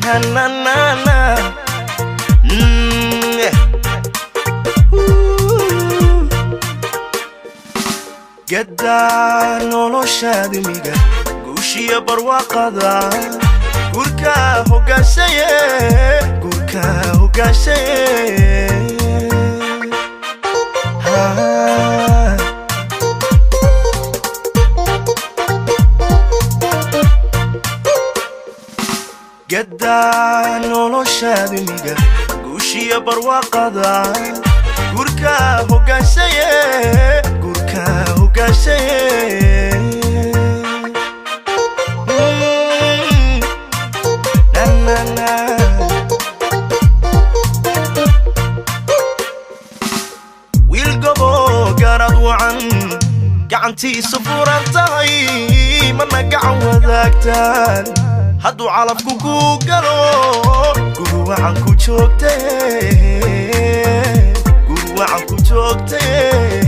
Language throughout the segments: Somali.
Na na na. Yeah. Gadda noloshaadmiga guushiya barwaaqada gurka hogaanshaye, gurka hogaanshaye. Gadda noloshaadmiga guushiya barwaaqada gurka hogaanshaye, gurka hogaanshaye. Na na na. Wiil gobo garad wacan gacantiisu furan tahay, mana gacan wadaagtaan hadduu calafku ku galo, guri wacan ku joogtee, guri wacan ku joogtee.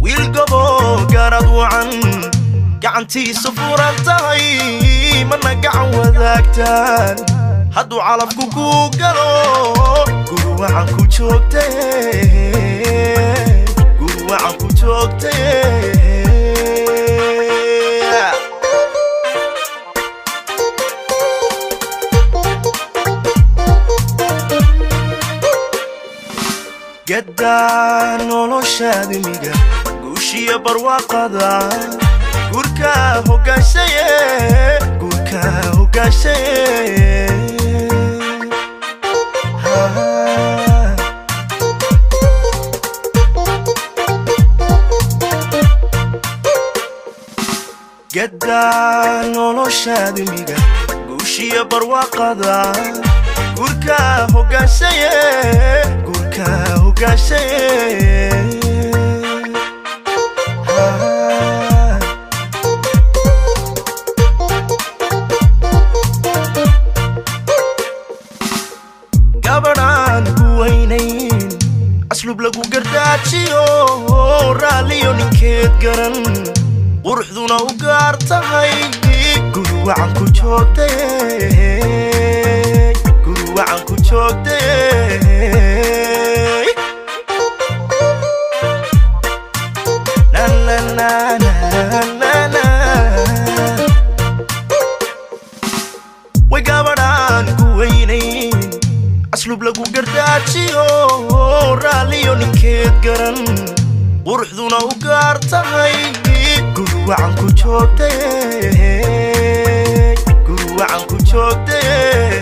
Wiil gobo garad wacan gacantiisu furan tahay, mana gacan wadaagtaan hadduu calafku ku galo, guri wacan ku joogtee, guri wacan ku joogtee. Gadda noloshaadmiga guushiya barwaaqada gurka hogaanshaye, gurka hogaanshaye. Gadda noloshaadmiga guushiya barwaaqada gurka hogaanshaye, gurka hogaanshaye. Gabadhaan ku weynayn asluub lagu gardaajiyo, raalliyo ninkeed garan quruxduna u gaar tahay, guri wacan ku joogtee, guri wacan ku joogtee. Na na na na na na. Way gabadhaan ku weynayn asluub lagu gardaajiyo, raalliyo ninkeed garan quruxduna u gaar tahay, guri wacan ku joogtee, guri wacan ku joogtee.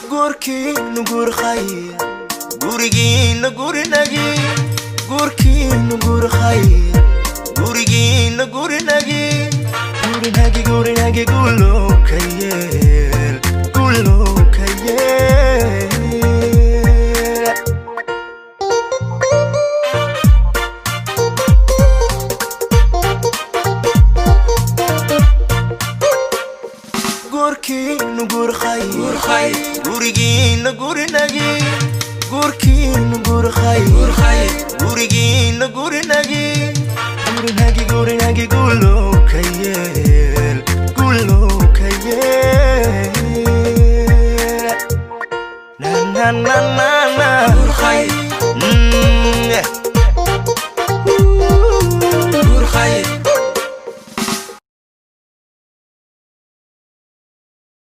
Guurkiinu guur khayr, gurigiina gurinagi, guurkiinu guur khayr, gurigiina gurinagi, gurinagi, gurinagi, guulow ka yeel, guulow ka yeel. Guurkiinu guur khayr, gurigiina gurinagi, guurkiinu guur khayr, gurigiina gurinagi, gurinagi, gurinagi, guulow